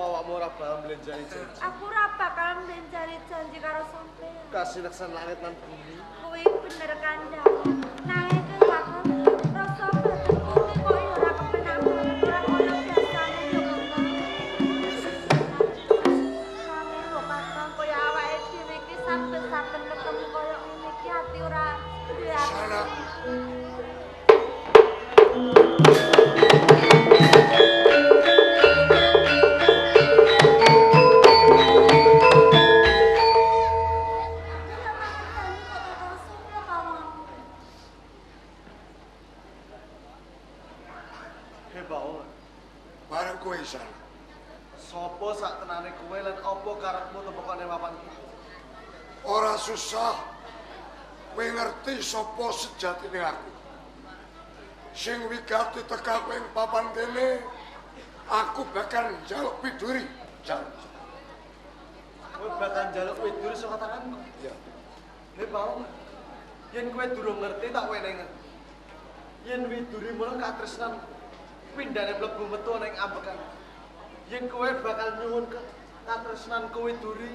Awakmu ora bakal mblenjani janji? Aku ora bakal mblenjani janji karo sampean. Kasineksan langit lan bumi. Kuwi bener kandhane. Nanging Kakang, rasa batinku ki kok ya ora kepenak banget, ora kaya biasane ya Kakang. Nanging lho Kakang, kaya awake dhewe iki saben-saben ketemu kaya ngene iki ati ora duwe ati. Sopo sak tenane kowe lan apa karepmu temokane papan iki? Ora susah. Kowe ngerti sapa sejatine aku. Sing wigati teka kowe ing papan kene, aku bakal njaluk widuri. Kowe bakal njaluk widuri saka tanganku. Iya. He Bawang, yen kowe durung ngerti tak wenehi ngerti. Yen widuri mula katresnan pindhane mlebu metu ana ing ambekan. Yen kowe bakal nyuwun katresnan kowe Widuri,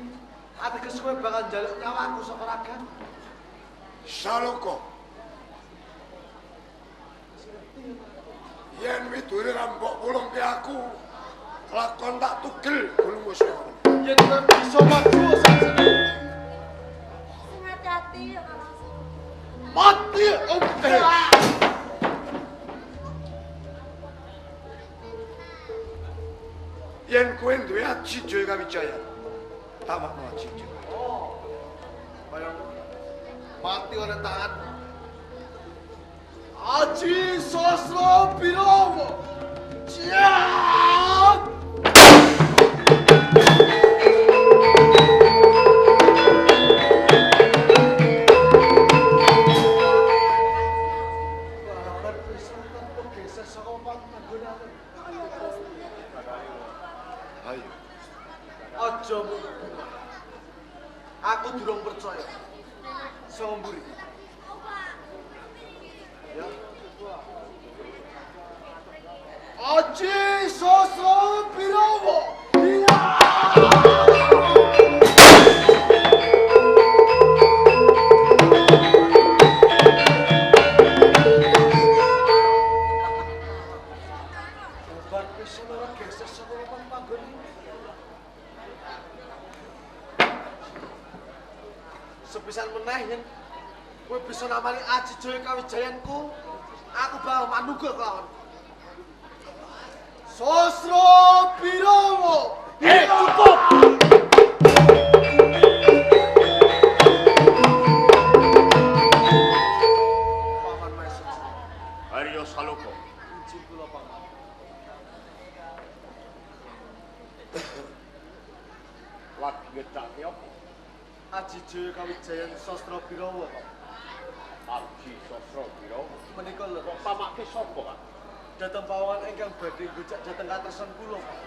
ateges kowe bakal njaluk nyawaku saka ragan. Saloka. Yen Widuri ra mbok pulungke aku, lakon tak tugel gulungmu saka. Yen kowe bisa maju sak Sing ati-ati ya Kakang. Mati oke. Yen kowe duwe aji Jaya Kawijaya, tamakno aji Jaya. Oh. Kaya mati oleh tangan. Aji Sosro Birowo. Siap. Babar pisan tanpa geser saka panggonane. Kaya terus Ayo. Aja mung. Aku durung percaya. Saka mburi. Ya. Aji Sosro Birowo. Iya. Babar pisan ora geser saka papan panggonane. Sepisan meneh yen kowe bisa namani Aji Jaya Kawijayanku, aku bakal manunggal kelawan. Sosro Birowo. Hei, cukup. Paman Maesa. Haryo Saloka. Izin kula paman. Lagi ngedake apa? Aji Jaya Kawijayan Sosro Birowo, Pak. Aji Sosro Birowo. Menika lho Kok pamake sapa, Pak? Dhateng pawongan ingkang badhe nggucak dhateng katresnan kula, Pak.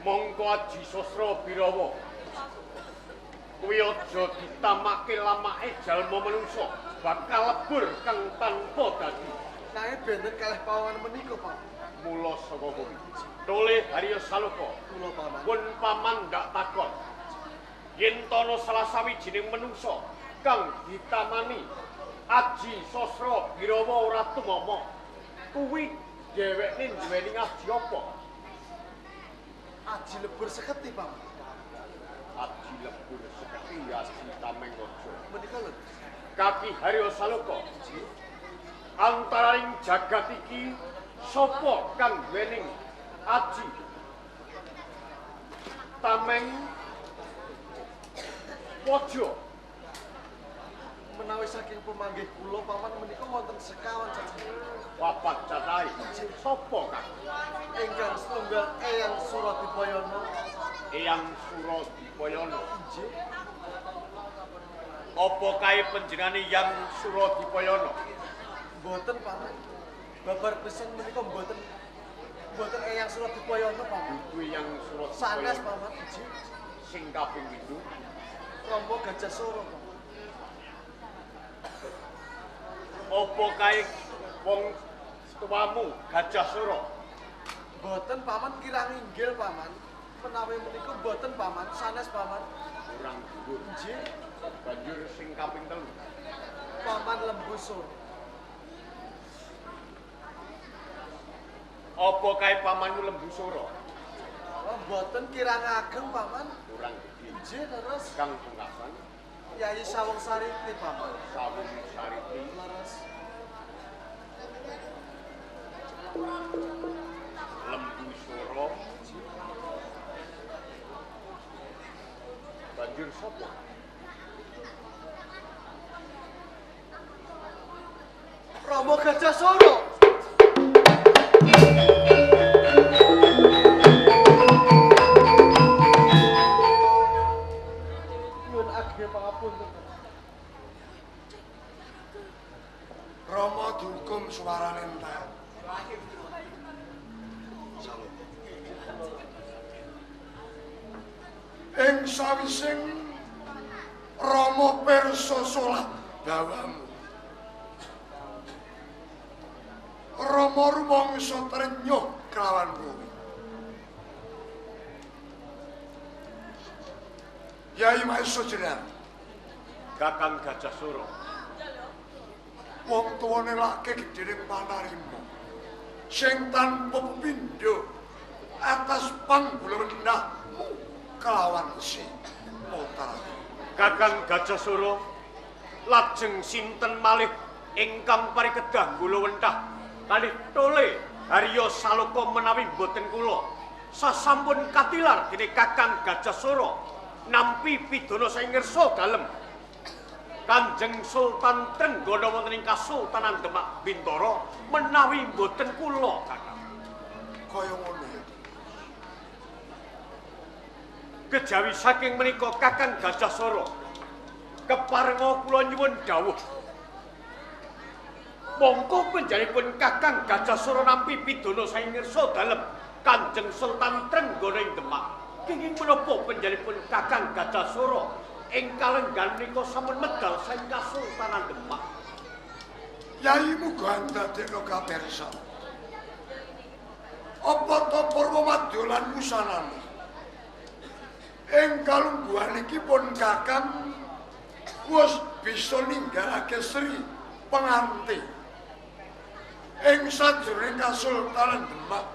Mongko Aji Sosro Birowo. Kuwi aja ditamake lamake jalma manungsa, bakal lebur kang tanpa dadi. Nanging benten kalih pawongan menika, Pak. Mula saka kuwi. Tole Haryo Saloka. Kula paman. Pun paman ndak takon. Yen tono salah sawijining manungsa kang ditamani Aji Sosro Birowo ora tumama, kuwi dheweke duweni aji apa? Aji lebur seketi, Paman. Aji lebur seketi aji tameng aja. Menika lho. Kaki Haryo Saloka. Antaraning jagat iki sapa kang duweni aji tameng waja? Menawi saking pemanggih kula paman menika wonten sekawan cacah. Papat cacahe. Sapa kang? Ingkang setunggal Eyang Suradipayana. Eyang Suradipayana. Inggih. Apa kae panjenengane Yang Suradipayana? Mboten paman. Babar pisan menika mboten Eyang Suradipayana paman. Dudu Eyang Suradipayana. Sanes paman. Inggih. Sing kaping pindho Rama Gajah Sora paman. Apa kae wong tuamu Gajah Sora? Mboten paman kirang inggil paman. Menawi menika mboten paman, sanes paman. Kurang dhuwur. Nggih. Banjur sing kaping 3. Paman Lembu Soro. Apa kae pamanmu Lembu Soro? Oh, mboten kirang ageng paman. Kurang gedhe. Nggih leres. Kang pungkasan Yayi Sawung Sariti paman. Sawung Sariti. Leres. Lembu Soro. Banjur sapa? Rama Gajah Soro. Nyuwun ageng pangapunten. Rama dihukum suarane entek. Ing sawising Rama pirsa salah bawamu. Rama rumangsa trenyuh kelawan kowe. Yai Mahesa Jenar, Kakang Gajah Sora. Wong tuwane lake gedhening panarima. Sing tanpa pepindho atas panggulawenahmu kelawan si Putra. Kakang Gajah Sora, lajeng sinten malih ingkang parikedah gulawentah kalih tole Harya Saloka menawi mboten kula sasampun katilar dening Kakang Gajah Sora nampi pidana saking ngersa dalem Kanjeng Sultan Trenggana wonten ing Kasultanan Demak Bintara menawi mboten kula Kakang. Kaya ngono ya. Kejawi saking menika Kakang Gajah Sora keparenga kula nyuwun dawuh. Mongko panjenenganipun Kakang Gajah Sora nampi pidana saking ngersa dalem Kanjeng Sultan Trenggana ing Demak. Kenging menapa panjenenganipun Kakang Gajah Sora ing kalenggan menika sampun medal saking Kasultanan Demak? Yai muga ndadekno kapersa. Apa ta Purwamadya lan wusanane? Ing kalungguhan iki pun Kakang wis bisa ninggalake Sri Penganti ing sajroning Kasultanan Demak.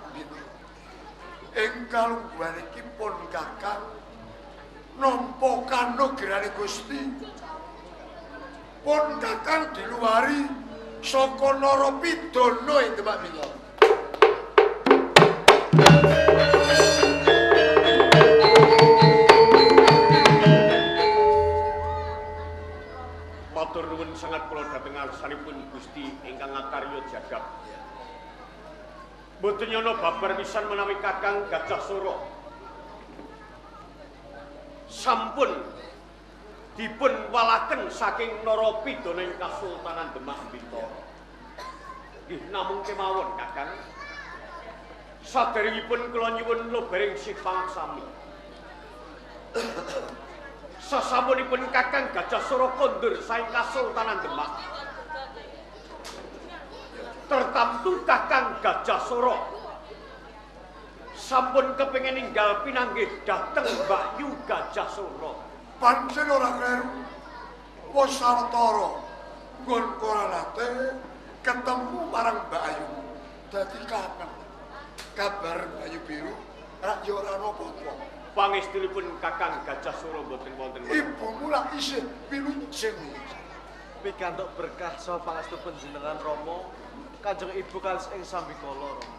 Ing kalungguhan iki pun Kakang nampa kanugrahane Gusti. Pun Kakang diluwari saka narapidana ing Demak Bintara. Matur nuwun sanget kula dhateng ngarsanipun Gusti ingkang ngakarya jagat. Mboten nyana babar pisan menawi Kakang Gajah Sora sampun dipun walaken saking narapidana ing Kasultanan Demak Bintara. Nggih namung kemawon Kakang. Saderengipun kula nyuwun lobering sih pangaksami. Sasampunipun Kakang Gajah Sora kondur saking Kasultanan Demak, tertamtu Kakang Gajah Sora sampun kepengin ninggal pinanggih dhateng Mbakyu Gajah Sora. Pancen ora kleru. Wis sawetara nggon koranate ketemu marang Mbak Ayu. Dadi kangen. Kabar Bayu Biru rak ya ora ana apa-apa. Pangestunipun Kakang Gajah Sora mboten wonten. Ibumu lak isih wilujeng. Pikantuk berkah saha pangestu panjenengan Rama, Kanjeng Ibu kalis ing sambikala Rama.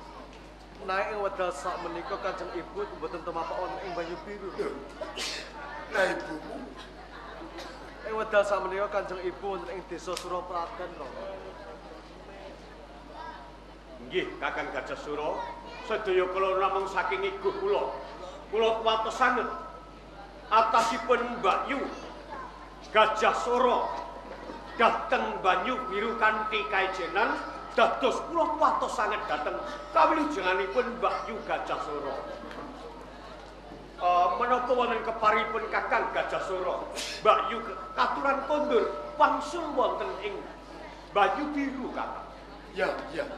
Nanging ing wedal sak menika Kanjeng Ibu mboten tumapak wonten ing Banyu Biru. Lah ibumu ing wedal sak menika Kanjeng Ibu wonten ing desa Surapraden Rama. Nggih Kakang Gajah Sora, sedaya kula namung saking iguh kula. Kula kuwatos sanget atasipun Mbakyu Gajah Sora dhateng Banyu Biru kanthi kaejenan dados kula kuwatos sanget dhateng kawilujenganipun Mbakyu Gajah Sora. Menapa wonten keparipun Kakang Gajah Sora Mbakyu katuran kondur wangsul wonten ing Banyu Biru Kakang? Ya, ya.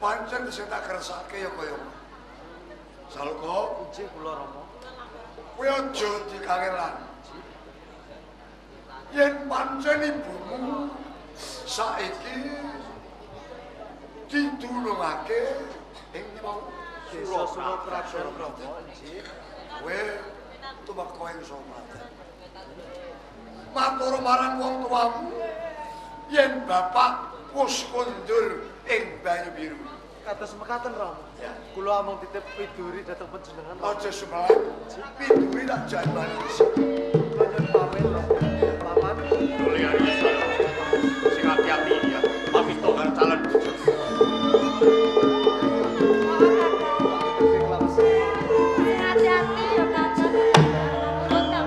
Pancen sing tak kersake ya kaya ngono. Salko, Inggih kula Rama. Kowe aja dikangelan. Yen pancen ibumu saiki ditulungake ing mau Desa Suraprajan Rama, inggih. Kowe tumeka ing Suraprajan. Matur marang wong tuamu yen bapak wis kondur ing Banyu Biru. Kados mekaten Rama. Ya. Kula amung titip widuri dhateng panjenengan. Rama. Aja sumelang, widuri tak jaman iki. Kula nyuwun pamit Rama. Paman. Tole Arya Saloko. Sing ati-ati ya. Pamit to karo calon bojo. Sing ati-ati ya Kakang. Nurut ta.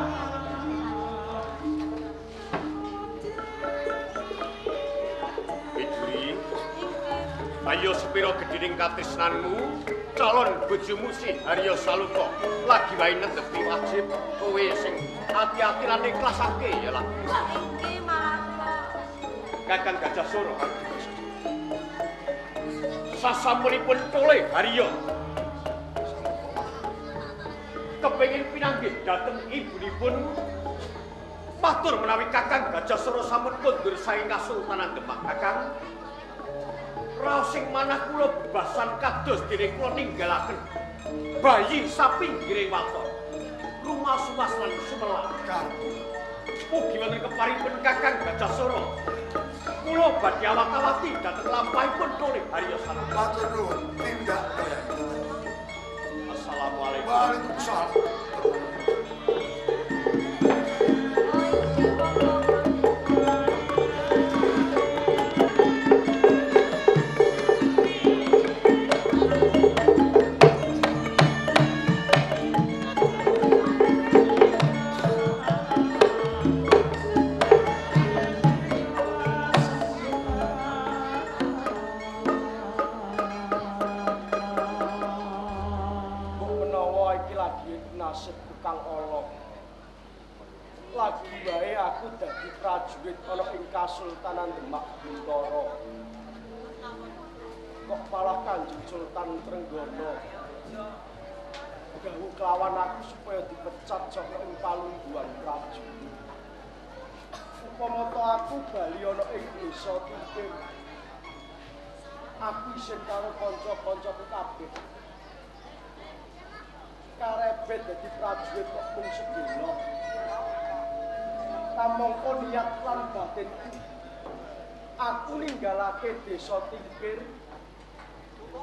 Widuri, ayo sepira gedhining katresnanmu, calon bojomu si Arya Saloka lagi wae netepi wajib kowe sing ati-ati lan ikhlasake ya lah. Inggih malah kok. Kakang Gajah Sora. Sasampunipun Tole Harya kepengin pinanggih dhateng ibunipun matur menawi Kakang Gajah Sora sampun kondur saking Kasultanan Demak. Kakang, raos sing manah kula bebasan kados dene kula ninggalaken bayi sapinggiring waton rumah sumas lan sumelang. Mugi wonten keparipun Kakang Gajah Sora kula badhe awat-awati dhateng lampahipun Tole Harya Saloka. Matur nuwun, tindak kaya. Assalamualaikum. Waalaikumsalam. Oh inggih monggo. Mbok menawa iki lagi nasibku kang ala. Lagi wae aku dadi prajurit ana ing Kasultanan Demak Bintara. Kok malah Kanjeng Sultan Trenggana dawuh kelawan aku supaya dipecat saka ing palungguhan prajurit. Upama ta aku bali ana ing desa Tingkir, aku isin karo kanca-kancaku kabeh. Karebet dadi prajurit kok mung sedina. Kamangka niat lan batinku aku ninggalake desa Tingkir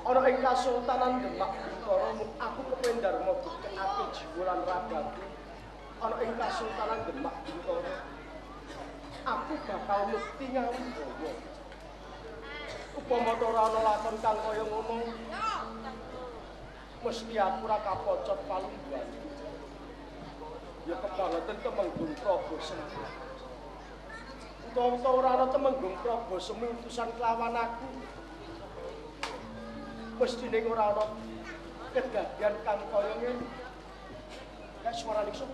ana ing Kasultanan Demak Bintara mung aku kepengin dharma buktekake jiwa lan ragaku ana ing Kasultanan Demak Bintara. Aku bakal mukti ngawibawa. Upama ta ora ana lakon kang kaya ngono, mesti aku ora kapocot palungguhanku. Ya kebangetan Temenggung Prabu Semi. Utawa ora ana Temenggung Prabu Semi utusan kelawan aku, mestine ora ana kedadian kang kaya ngene. Kayak suara Nikso.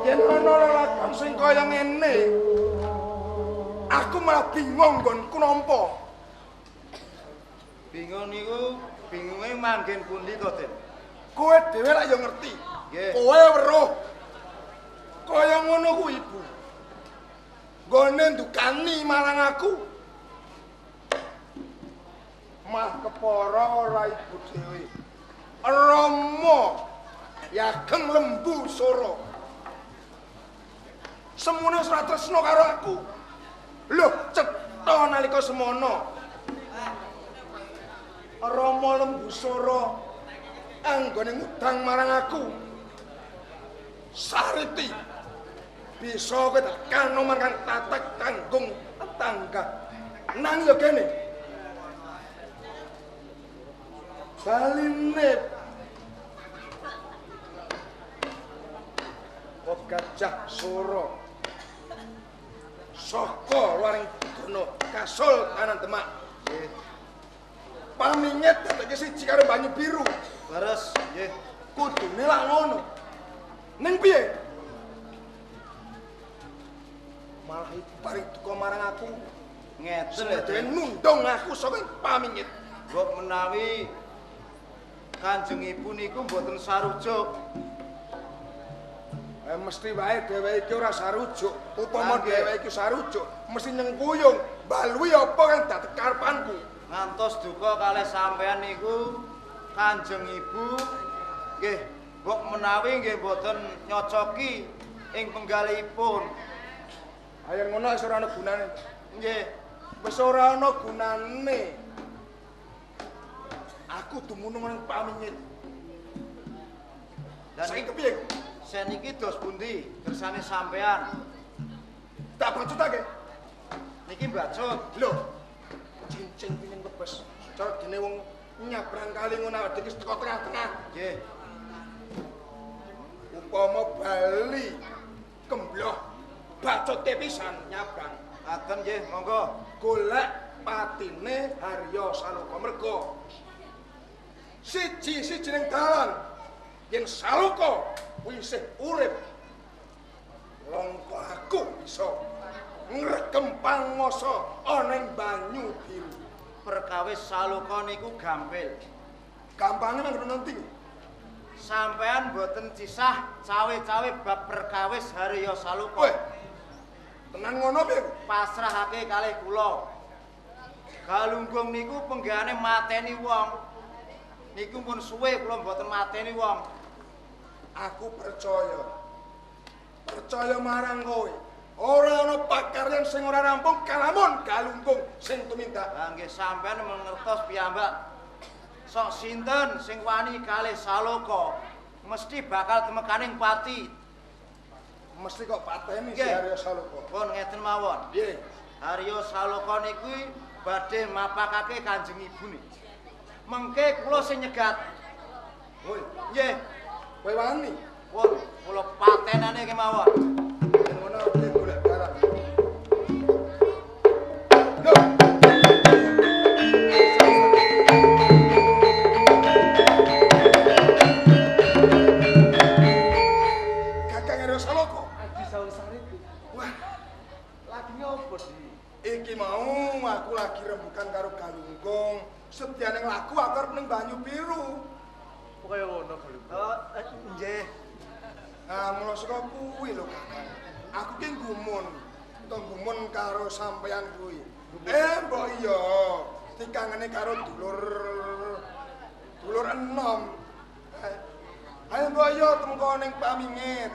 Yen ana lelakon sing kaya ngene, aku malah bingung nggonku nampa. Bingung niku bingunge manggen pundi to, Den? Kowe dhewe lak ya ngerti. Nggih. Kowe weruh. Kaya ngono ku ibu. Nggone ndukani marang aku. Mah kepara ora ibu dhewe. Rama Yageng Lembu Sora. Semune wis ora tresna karo aku. Loh, cetha nalika semono. Rama Lembu Sora anggone ngudang marang aku. Sariti bisa kowe tak kanoman kang tatak tanggung tetangga. Nang ya kene. Baline kok Gajah Sura saka luaring dono Kasultanan Demak. Nggih. Paminget dadeke siji karo banyu biru. Leres, nggih. Kudune lak ngono. Ning piye? Malah ibu paring duka marang aku. Ngeten lho, Semedoe nundung aku saka pamingit. Mbok menawi Kanjeng Ibu niku mboten sarujuk. Mesti wae dheweke iki ora sarujuk. Upama Nggih. dheweke iki sarujuk, mesti nyengkuyung mbalui apa kang dadi karepanku. Ngantos duka kalih sampean niku Kanjeng Ibu nggih mbok menawi nggih mboten nyocoki ing penggalihipun. Ayo ngono wis ora ana gunane. Nggih. Wis ora ana gunane. Aku dumunung nang pamingit. Dan Saiki kepiye? Seniki dos pundi kersane sampean? Tak bacutake. Niki mbacut. Lho. Cincin pining kebes. Cara dene wong nyabrang kali ngono awake dhewe teko tengah-tengah. Nggih. Upama bali kembloh bacute pisan nyabrang. Ngaten nggih, monggo. Golek patine Harya Saloka merga siji-siji ning dalan yen Saloka kuwi isih urip langka aku bisa ngregem panguwasa ana ing banyu biru. Perkawis Saloka niku gampil. Gampange manggon nanti. Sampean mboten cisah cawe-cawe bab perkawis Harya Saloka. Weh. Tenan ngono piye? Pasrahake kalih kula. Galunggung niku penggane mateni wong. Niku pun suwe kula mboten mateni wong. Aku percaya. Percaya marang kowe. Ora ana pakaryan sing ora rampung kalamun Galunggung sing tumindak. Lah nggih sampean mangertos piyambak. Sok sinten sing wani kalih Saloka mesti bakal temekaning pati. Mesti kok pateni si Nggih. Harya Saloka. Pun ngeten mawon. Piye? Harya Saloka niku badhe mapakake Kanjeng Ibune. Mengke kula sing nyegat. Woi, Nggih, kowe wani. pun kula patenane kemawon. Yen ngono aku golek dalan. Lho. Kakang Harya Saloka. Aji Sangsari. Wah, Lagi ngopo, Di? iki mau aku lagi rembukan karo Galunggung. Setyane laku aku arep ning banyu biru. Kok kaya ngono Galunggung? Oh, nggih. Nah, mula saka kuwi lho Kakang. Aku ki gumun. Utawa gumun karo sampeyan kuwi. Mbok iya, dikangeni karo dulur dulur enom. Ayo mbok iya temko ning pamingit.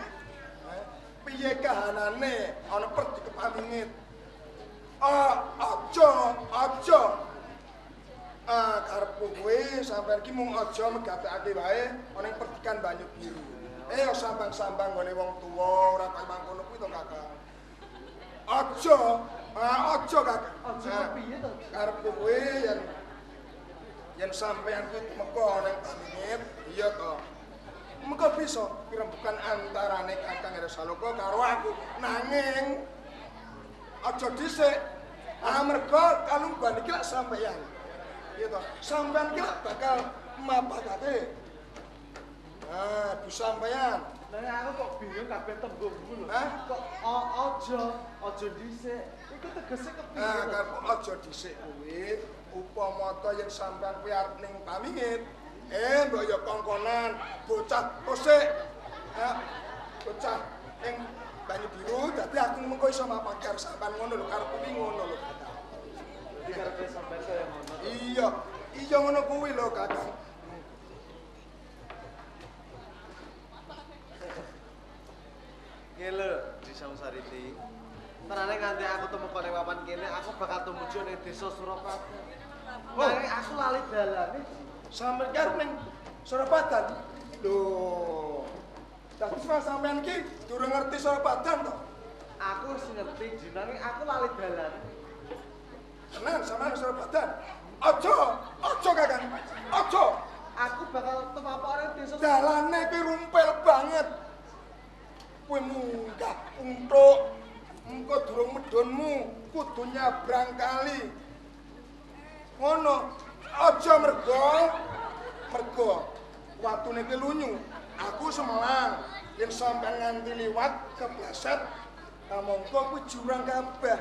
Piye kahanane ana perdi kepamingit. Ah, aja, aja. Ah, karepku kuwi sampeyan ki mung aja megatekake wae ana ing perdikan banyu biru. Sambang-sambang nggone wong tuwa ora kaya mangkono kuwi to, Kakang. Aja, aja, Kakang. Aja kepiye to? Karepku kuwi yen sampeyan kuwi tumeka ning pamingit, iya to. Mengko bisa pirembukan antarane Kakang Harya Saloka karo aku. Nanging aja dhisik. Amarga kalungguhan iki lak sampeyan. Iya to. Sampeyan iki lak bakal mapakake. Ah, bu sampeyan. Lah aku kok bingung kabeh tembungmu lho. Hah? Kok aja, aja dhisik. Iku tegese kepiye Ah, to? karep aja dhisik kuwi. Upama ta yen sampeyan kuwi arep ning pamingit, mbok ya kongkonan bocah kosek. Bocah ing banyu biru dadi aku mengko iso mapake karo sampeyan ngono lho, karep kuwi ngono lho, Kakang. Dadi karepe sampeyan kaya ngono to. Iya, iya ngono kuwi lho, Kakang. Nggih lho, Di Sangsariti. Tenane nganti aku temeka ning papan kene, aku bakal tumuju ning desa Surapati. Oh. Nanging aku lali dalane. Sampeyan ki arep ning Surapadan. Lho. Dadi sampeyan ki durung ngerti Surapadan to? Aku wis ngerti, Ji, nanging aku lali dalane. Tenan sampeyan Surapadan. Aja, aja Kakang. Aja. Dalane kuwi rumpel banget. Kowe munggah punthuk, engko durung medhunmu kudu nyabrang kali. Ngono, aja mergo watune kuwi lunyu. Aku semelang yen sampean nganti liwat kepleset kamangka kuwi jurang kabeh.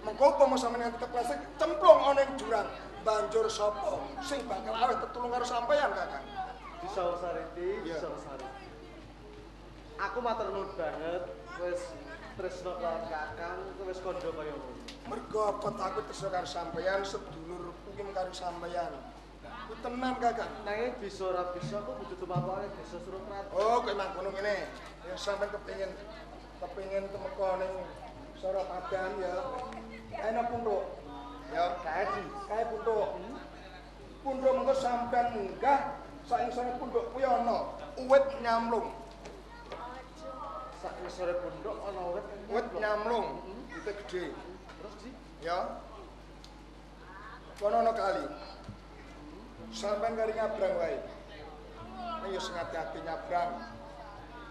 Mengko upama sampean nganti kepleset cemplung ana ing jurang, banjur sapa sing bakal aweh tetulung karo sampean, Kakang? Bisa Sariti, bisa Sariti. Aku matur nuwun banget wis tresno karo Kakang, wis kandha kaya ngono. Mergo apa aku tresno karo sampean, sedulurku ki karo sampean. Ku tenan, Kakang. Nanging bisa ora bisa aku kudu tumapake desa Suropraten. Oh, kowe mangkono ngene. Yen sampean kepengin tumeka ning Soropadan ya. Kae ana punthuk. Ya, kae di. Kae punthuk. Punthuk mengko sampean munggah sak ngisore punthuk kuwi ana uwit nyamlung. Sak ngisore punduk ana wit Wit nyamlung, wite gedhe. Terus di Ya. Kono ana kali. Sampean kali nyabrang wae. Ning ya sing ati-ati nyabrang.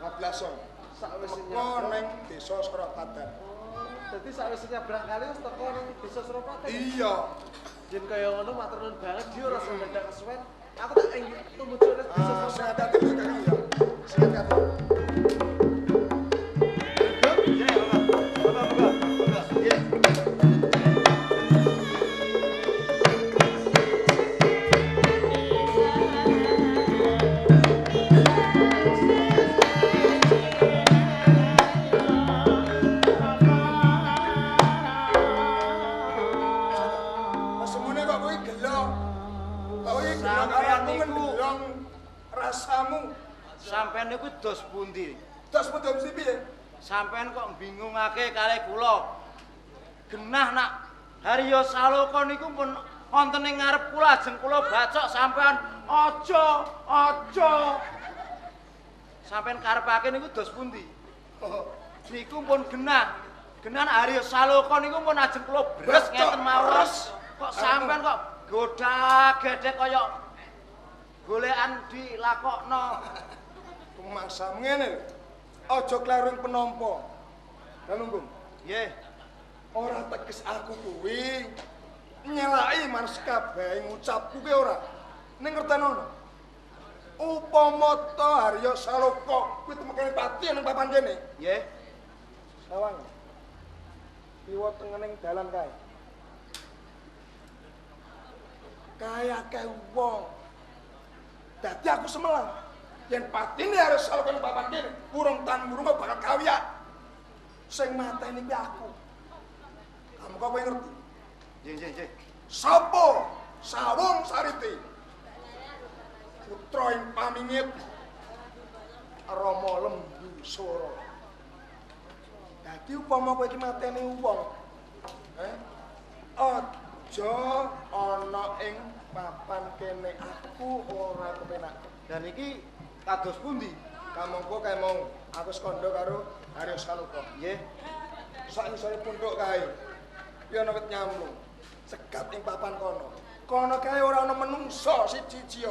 Ngablason. Sakwise Teko nyabrang. ning desa Soropadan. Oh, dadi sakwise nyabrang kali wis teko ning desa Soropadan. Iya. Yen kaya ngono matur nuwun banget di ora sampe dadak kesuwen. Aku tak ing tumuju ning desa Ah, sing Soropadan. ati-ati lho, Kakang ya. Sing ati-ati. Semune kok kowe gelo. Kowe gelo karo aku ngendelong rasamu. Sampeyan niku dos pundi? Dos pundi mesti piye? Sampeyan kok bingungake kalih kula. Genah nak Harya Saloka niku pun wonten ing ngarep kula ajeng kula bacok sampeyan aja aja. Sampeyan karepake niku dos pundi? Oh, Niku pun genah. Genah nak Harya Saloka niku pun ajeng kula bres ngeten mawon. Kok sampeyan kok godak-gedhek kaya golekan dilakokno. Kemangsamu ngene lho. Aja kleru ing penampa. Galunggung. Nggih. Ora teges aku kuwi nyelaki marang kabeh ngucapku ki ora. Ning ngertenono. Upama ta Harya Saloka kuwi temekane pati ning papan kene. Nggih. Sawang. Kiwa tengening dalan kae. Kae akeh wong. Dadi aku semelang. Yen patine Harya Saloka ning papan kene, urung tan murung bakal kawiyak. Sing mateni kuwi aku. Kamu kok kowe ngerti? Nggih, nggih, nggih. Sapa Sawung Sariti? Putra ing pamingit Rama Lembu Sora. Dadi upama kowe iki mateni wong, aja ana ing papan kene aku ora kepenak. Dan iki kados pundi? Kamangka kae mau aku wis kandha karo Harya Saloka. Nggih. Sak ngisore punthuk kae. Kuwi ana wit nyamlung. Cegat ing papan kono. Kono kae ora ana menungsa siji-siji.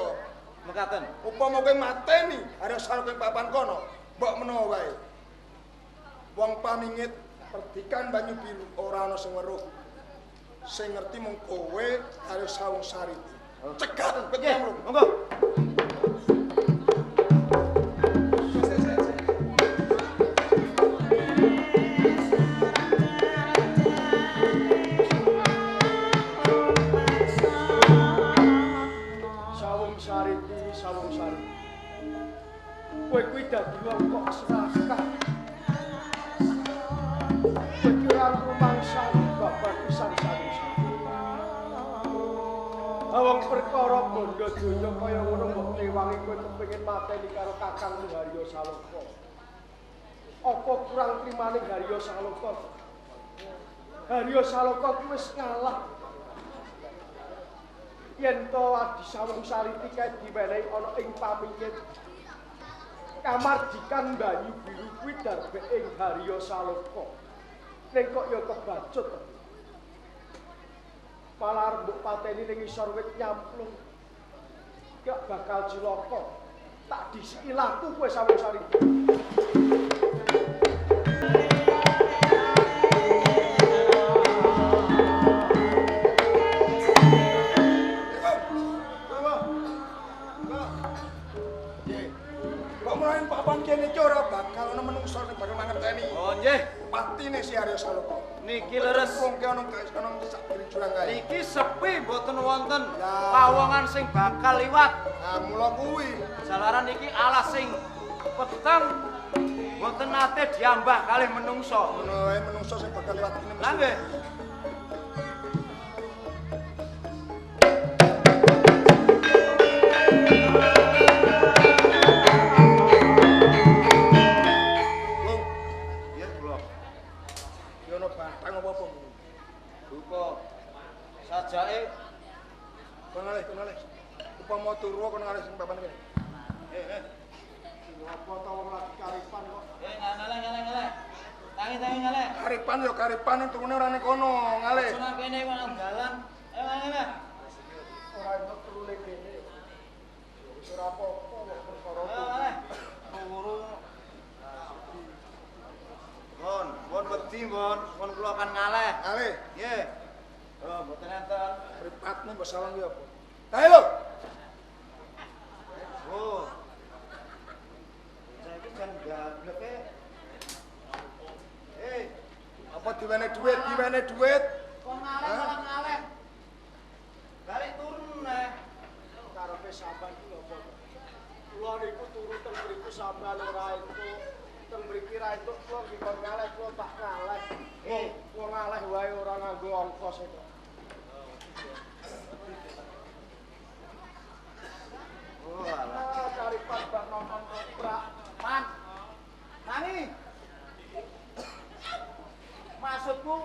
Mekaten. Upama kowe mateni Harya Saloka ing papan kono, mbok menawa wae. Wong pamingit perdikan banyu biru ora ana sing weruh. Sing ngerti mung kowe karo Sawung Sariti. Cegat wit Nggih, nyamlung. monggo. Sik, sik, sik. Sawung Sariti, Sawung Sariti. Kowe kuwi dadi wong kok serakah. Kowe ki ora rumangsani babar pisan Sawung Sariti. Wong perkara bondo donya kaya ngono mbok rewangi kowe kepengin mateni karo kakangmu Harya Saloka. Apa kurang trimane Harya Saloka? Harya Saloka ki wis ngalah. Yen to Adi Sawung Sariti kae diwenehi ana ing pamingit kamardikan banyu biru kuwi darbe ing Harya Saloka. Ning kok ya kebacut. Malah arep mbok pateni ning ngisor wit nyamplung. Gak bakal cilaka. Tak disiki laku kowe Sawung-Sari. Kok mlayu papan kene iki ora bakal ana menungso sing bakal mangerteni. Oh nggih. Patine si Arya Saloka. Niki leres. Wong ki ana ana sak jurang kae. Niki sepi mboten wonten pawongan sing bakal liwat. Lah mula kuwi. Jalaran niki alas sing peteng mboten nate diambah kalih menungso. Ngono wae menungso sing bakal liwat kene Lah nggih. Lung, Nggih kula. ki ana batang apa-apa. Duka sajake Kono ngalih, kono ngalih. Upama turu kono ngalih sing papan kene. Apa ta wong lagi karipan kok. Ngaleh ngaleh ngaleh. Tangi tangi ngaleh. Karipan ya karipan ning turune ora ning kono, ngalih. Aja nang kene kok nang dalan. Ayo ngaleh ngaleh. Ora entuk turune kene. Ya wis ora apa-apa kok perkara Ayo ngaleh. Turu. Mon, mon wedi mon, mon kula kan ngaleh. Ngalih. Nggih. Oh, mboten enten. Mripatmu mbok sawang ki apa? Kae lho. Oh. Saiki jan gableke. Eh, Apa diwene dhuwit, diwene dhuwit? kok ngaleh malah ngaleh. Balik turun neh. Karepe sampean ki lho apa? Kula niku turu teng mriku sampean ora entuk. Teng mriki ra entuk kula nggih kon ngaleh kula tak ngaleh. Wong wong ngaleh wae ora nganggo ongkos e kok. Oh, alah. Ah, karipan bak nonton ketoprak. Man. Nani. Maksudku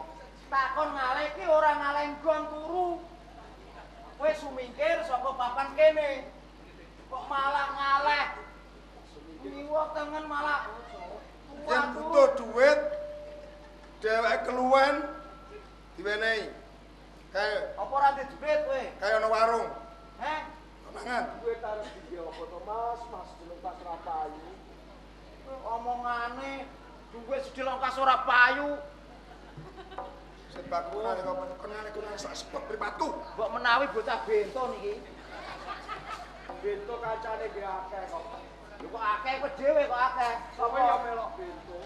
takon ngaleh iki ora ngaleh nggon turu. Kowe sumingkir saka papan kene. Kok malah ngaleh. Liwa tengen malah. Yen butuh dhuwit dheweke keluwen diwenehi. Kae Apa ora ndek dhuwit kowe? kae ana warung. Heh? Mangan. Duit arep digawe apa to Mas? Mas jeneng tas ra payu. Omongane dhuwit sedhil ongkas ora payu. Sebab kono ngalih kono ngalih kono sak sepet mripatku. Mbok menawi bocah bento niki. Bento kancane nggih akeh kok. Lho kok akeh kowe dhewe kok akeh. Kowe ya melok bento.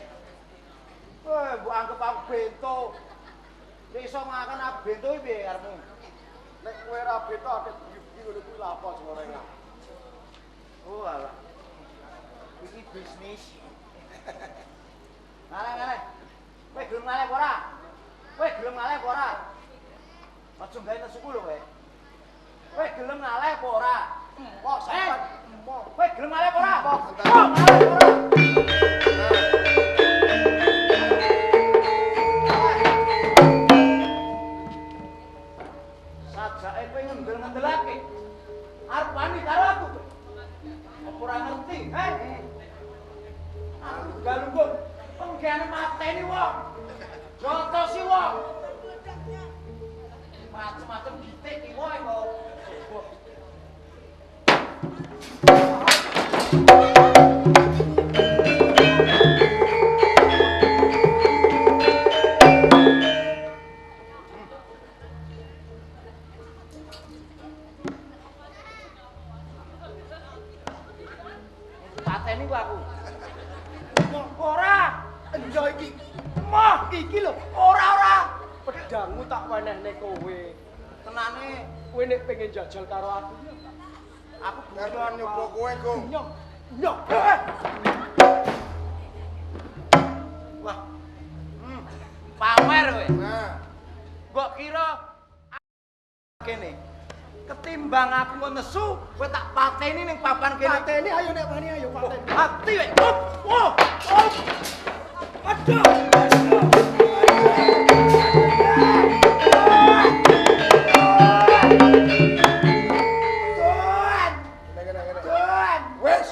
Eh, mbok anggap aku bento. Nek iso ngakan aku bento iki piye karepmu? Nek kowe ra bento akeh bengi-bengi ngono kuwi lha apa jenenge. Oh alah. Iki bisnis. Ngaleh ngaleh. Kowe gelem ngaleh apa ora? Kowe gelem ngaleh apa ora? Aja gawe nesuku lho kowe. Kowe gelem ngaleh apa ora? Emoh sampean emoh. Kowe gelem ngaleh apa ora? Emoh. Emoh, ngaleh apa ora? Sajake kowe ngendel-ngendelake. Arep wani karo aku kowe. Apa ora ngerti, he? Aku galunggung penggaweane mateni wong. Jontosi wong. Macem-macem gitik ki wae kok. Pateni ku aku. Ora, Enjo iki emoh iki lho ora ora. Pedangmu tak wenehne kowe. Tenane Kowe nek pengen jajal karo aku, aku Karep nyoba kowe, Gong. nyok nyok. Wah. Pamer kowe. Nah, Mbok kira kene. Ketimbang aku kok nesu, kowe tak pateni ning papan kene. Pateni ayo nek wani ayo pateni. Hati kowe. Up, oh, up. Aduh. Aduh. Tuan, kene kene kene. Tuan, Wes.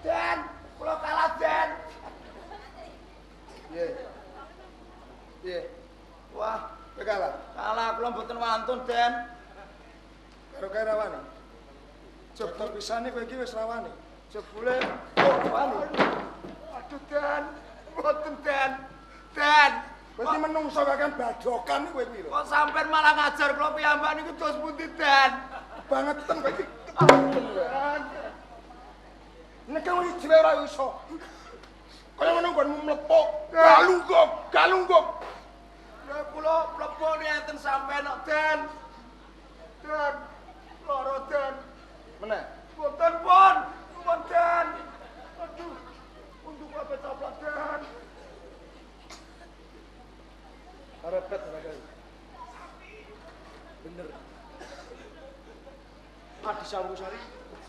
Dan, kula kalah Dan. Piye? Piye? Wah, Kowe kalah. kalah kula mboten wantun Den. Karo kae rawani. Coba pisane kowe iki wis rawani. Jebule korban. Aduh Dan, mboten Dan. Dan, berarti menungso kakean badokan kowe kuwi lho. Kok sampean malah ngajar kula piyambak niku dos pundi Dan? Kebangetan kowe iki. Dan. Nek kowe dhewe ora iso. Kaya ngono nggonmu mlepuk, galungguk, galungguk. Lha kula mlepuk enten sampean kok Dan. Dan, lara Dan. Meneh. Mboten pun, pun Dan. Aduh, untuk apa caplak Dan? Repet ora. Bener. Adi Sawungsari,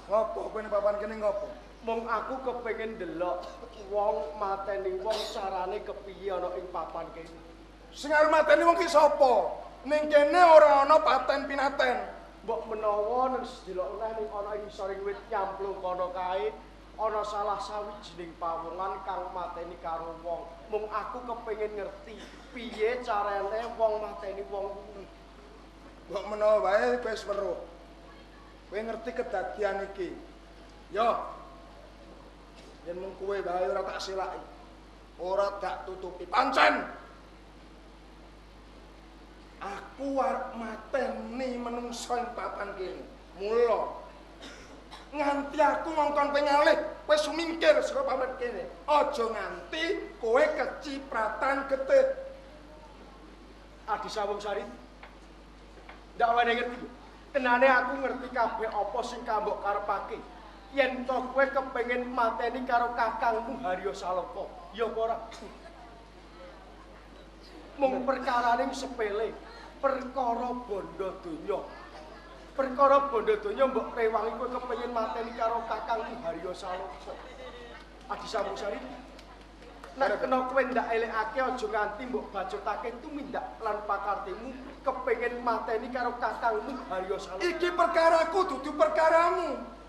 Ngopo kowe ning papan kene ngopo? Mung aku kepengin ndelok wong mateni wong carane kepiye ana ing papan kene. Sing arep mateni wong ki sapa? Ning kene ora ana paten pinaten. Mbok menawa nang sedelok neh ning ana ing ngisoring wit nyamplung kono kae ana salah sawijining pawongan kang mateni karo wong. Mung aku kepengin ngerti piye carane wong mateni wong kuwi. Mbok menawa wae kowe wis weruh. Kowe ngerti kedadian iki. Yo. Yen mung kowe wae ora tak selaki. Ora tak tutupi. Pancen aku arep mateni menungso ing papan kene. Mula nganti aku ngongkon kowe ngalih, kowe sumingkir saka papan kene. Aja nganti kowe kecipratan getih. Adi Sawungsari. Ndak wene ngerti. Tenane aku ngerti kabeh apa sing kambok karepake. Yen to kowe kepengin mateni karo kakangmu Haryo Saloka, ya apa ora? Mung perkarane sepele, perkara bondo donya. Perkara bondo donya mbok rewangi kowe kepengin mateni karo kakangmu Haryo Saloka. Adi Sawungsari, nek kena kowe ndak elekake aja nganti mbok bacotake tumindak lan pakartimu kepengin mateni karo kakangmu Haryo Saloka. Iki perkaraku dudu perkaramu.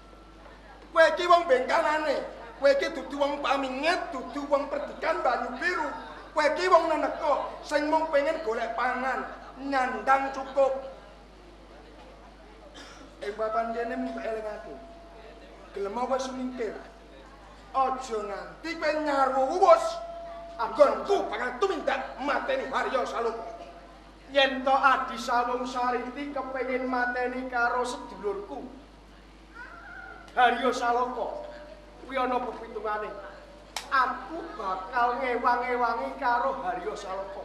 Kowe iki wong bengkanane, kowe iki dudu wong paminget, dudu wong perdikan banyu biru. Kowe iki wong neneka sing mung pengen golek pangan, nyandang cukup. Ing papan kene mung tak elingake. Gelem kowe sumingkir. Aja nganti kowe nyarwu wus. Anggonku bakal tumindak mateni Haryo Saloka. Yen to Adi Sawungsariti kepengin mateni karo sedulurku Haryo Saloka, kuwi ana pepitungane. Aku bakal ngewang-ewangi karo Haryo Saloka.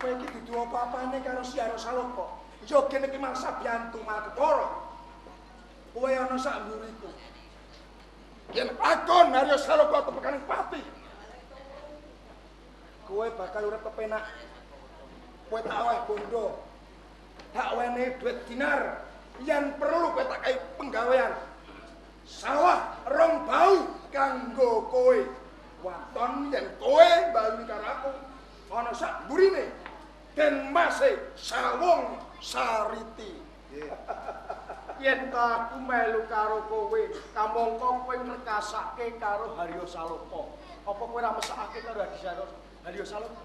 Kowe iki dudu apa-apane karo si Haryo Saloka. Ya kene iki mangsa biantu malah ketara. Kowe ana sak mburiku. Yen lakon Haryo Saloka tepekaning pati, kowe bakal urip kepenak. Kowe tak weh bondo, tak wenehi dhuwit dinar. Yen perlu kowe tak kai penggawean. Sawah rong bau kanggo kowe. Waton yen kowe mbalu karo aku ana sak mburine den mase Sawung Sariti. Yen to aku melu karo kowe, kamangka kowe ngrekasake karo Haryo Saloka. Apa kowe ora mesakake karo Haryo Saloka?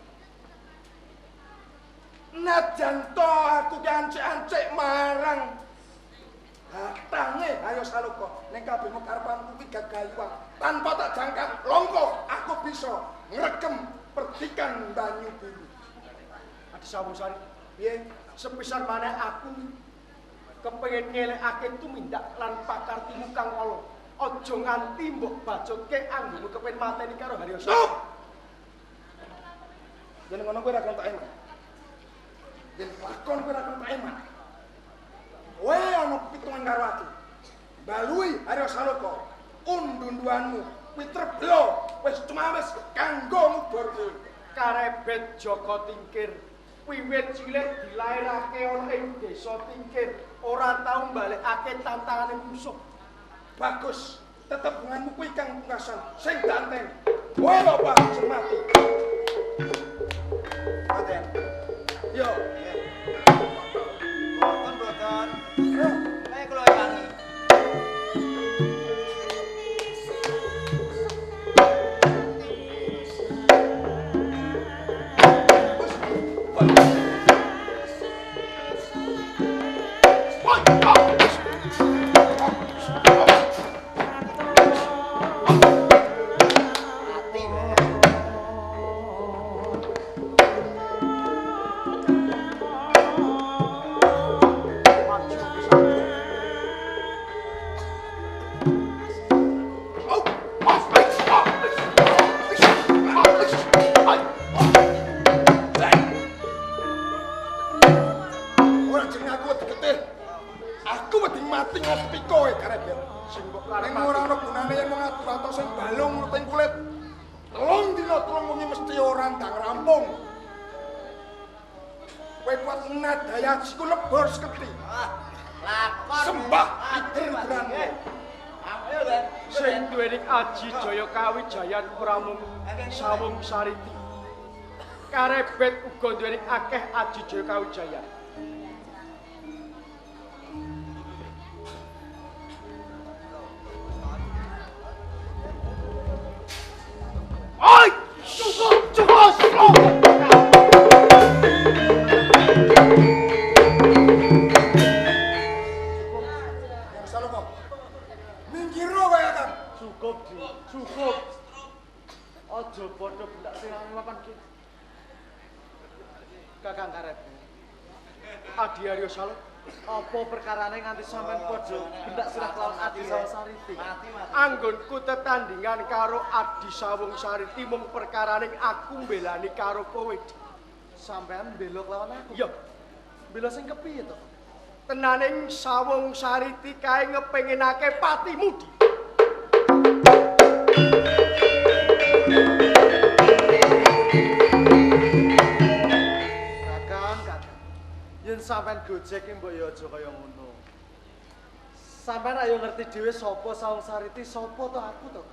Najan to aku ki ancik-ancik marang hatange Haryo Saloka, ning kabeh karepanku kuwi gagayuan. Tanpa tak jangkap longko aku bisa ngregem perdikan banyu biru. Adi Sawungsari, piye? Sepisan maneh aku kepengin ngelekake tumindak lan pakartimu kang ala. Aja nganti mbok bacotke anggonmu kepengin mateni karo Haryo Saloka. Yen ngono kowe ora kon tak eman. Yen lakon kowe ora kon tak eman. Kowe ana pitungan karo aku. Balui Haryo Saloka, undunduanmu kuwi treblo wis cumawis kanggo ngubur kowe. Karebet Jaka Tingkir wiwit cilik dilairake ana ing desa Tingkir, ora tau mbalekake tantangane musuh. Bagus, tetep hubunganmu kuwi kang pungkasan sing ganteng. Kowe lho Pak sing mati. Mboten. Yo. Mboten, mboten. Ayo kula ewangi. Woi. jeneng aku wedi getih. Aku wedi mati ngadepi kowe Karebet. Sing mbok Ning ora ana gunane yen mung adu atos sing balung luting kulit. 3 dina 3 wengi mesti ora ndang rampung. Kowe kuat nadaya ajiku lebur seketi. Lakon. Sembah pider-pideranmu. Ayo, Ben. Sing duweni aji Jaya Kawijayan ora mung Sawung Sariti. Karebet uga duweni akeh aji Jaya Kawijayan. Oi! Cukup, cukup, cukup. Yang salah kok. Minggiro kowe Kakang. Cukup, Di. Cukup. Aja padha bendak sing papan ki. Kakang Karebet. Adi Arya Salok, Apa perkarane nganti sampean padha bendak sirah kelawan Adi Sawung Sariti? Mati, mati. Anggonku tetandingan karo Adi Sawung Sariti mung perkaraning aku mbelani karo kowe. Di. Sampean mbela kelawan aku. Iya, Mbela sing kepiye to? Tenaning Sawung Sariti kae ngepengenake patimu, Di. Kakang, Kakang. Yen sampean gojek ki mbok ya aja kaya ngono. Sampean ayo ngerti dhewe sapa Sawung Sariti, sapa to aku to.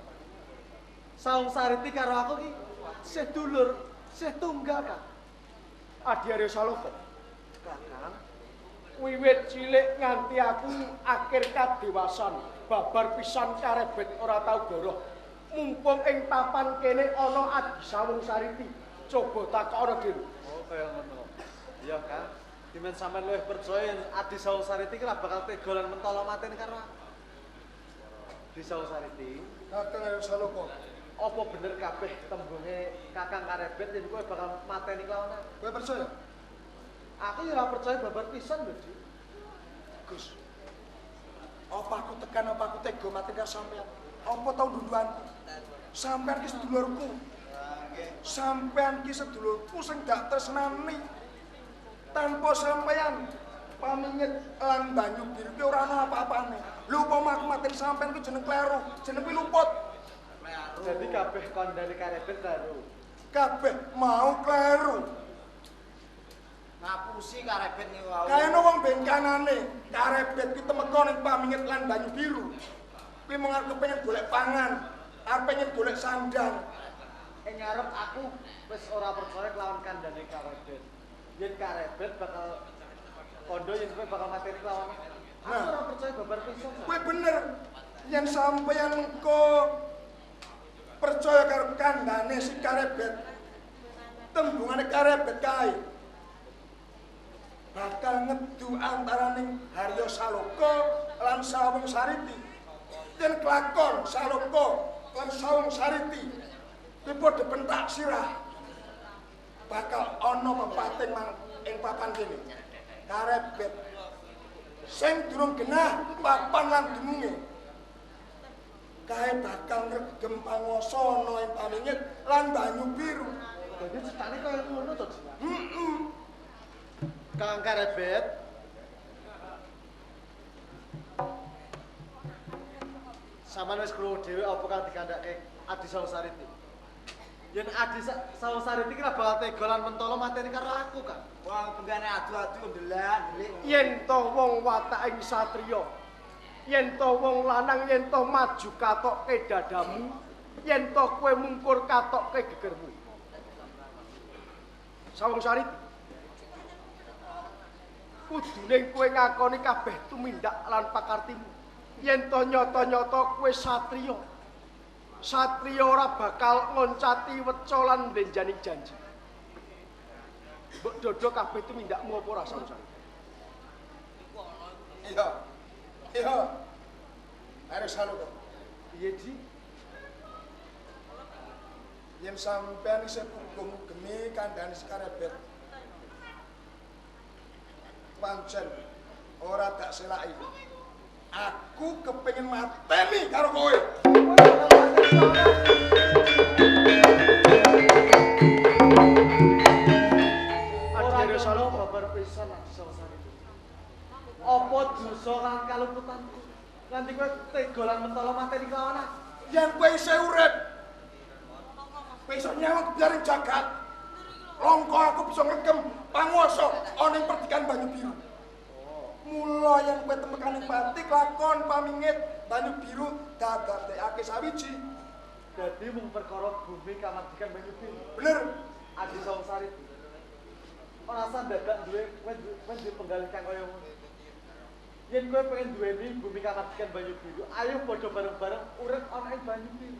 Sawung Sariti karo aku ki sih dulur, sih tunggal, Kang. Adi Arya Saloka, Kakang, wiwit cilik nganti aku akhir kadewasan, babar pisan Karebet ora tau goroh. Mumpung ing papan kene ana Adi Sawung Sariti, coba takono dhewe. Oh, kaya ngono. Iya, Kang. Dimen sampean luwih percaya yen Adi Sawung Sariti ki ora bakal tega lan mentolo mateni karo aku. Adi Sawung Sariti, Kakang Arya Saloka. apa bener kabeh tembunge Kakang Karebet yen kowe bakal mateni kelawan aku? Kowe percaya? Aku ya ora percaya babar pisan lho, Dik. Gus. Apa aku tekan apa aku tega mati karo sampean? Apa tau dunduanku? Sampean ki sedulurku. Sampean ki sedulurku sing dak tresnani. Tanpa sampean pamingit lan banyu biru ki ora ana apa-apane. Lho upama aku mateni sampean ki jeneng kleru, jeneng kuwi luput. Jadi kabeh kandhane Karebet kleru. Kabeh mau kleru. Ngapusi Karebet niku wau. Kayane wong bengkanane Karebet ki temeka ning pamingit lan banyu biru. Kuwi mung arep kepengin golek pangan, arep pengen golek sandang. Ing ngarep aku wis ora percaya kelawan kandhane Karebet. Yen Karebet bakal kandha yen kowe bakal mateni kelawan aku. Aku Nah. ora percaya babar pisan. Kowe bener yen sampeyan mengko percaya karo kandhane si Karebet. Tembungane Karebet kae bakal ngedu antaraning Harya Saloka lan Sawung Sariti. Yen kelakon Saloka lan Sawung Sariti kuwi padha pentak sirah. Bakal ana pepating mang ing papan kene. Karebet sing durung genah papan lan dununge kae bakal ngregem panguwasa ana ing pamingit lan banyu biru. Dadi cetane kaya ngono to, Dik. Heeh. Kakang Karebet. Sampeyan wis krungu dhewe apa kang dikandhake Adi Sawung Sariti. Yen Adi Sawung Sariti ki ora bakal tega lan mentolo mateni karo aku, Kang. Wong benggane adu-adu ndelak-ndelik. Yen to wong wataking satriya, yen to wong lanang yen to maju katokke dadamu, yen to kowe mungkur katokke gegermu. Sawung Sariti, kudune kowe ngakoni kabeh tumindak lan pakartimu. Yen to nyata-nyata kowe satriya, satriya ora bakal ngoncati weca lan mblenjani janji. Mbok dodo kabeh tumindakmu apa ora, Sawung Sariti? Iya. Iya. Arya Saloka, Piye, Di? yen sampeyan isih puguh ngugemi kandhane si Karebet. Pancen ora tak selaki. Aku kepengin mateni karo kowe. Kowe bakal mateni kelawan aku. Adi Ora Arya nyono Saloka, babar pisan Adi Sawung Sariti. Apa dosa lan kaluputanku? Nganti kowe tega lan mentala mateni kelawan aku. Yen kowe isih urip, kowe iso nyawang kebiaring jagat. Longko aku bisa ngregem panguwasa ana ing perdikan Banyu Biru. Mula yen kowe temekaning pati kelakon pamingit Banyu Biru dadadekake sawiji. Dadi mung perkara bumi kamardikan Banyu Biru. Bener. Adi Sawung Sariti. Ora usah dadak duwe kowe duwe penggalih kang kaya ngono. Yen kowe pengen duweni bumi kamardikan Banyu Biru, ayo padha bareng-bareng urip ana ing Banyu Biru.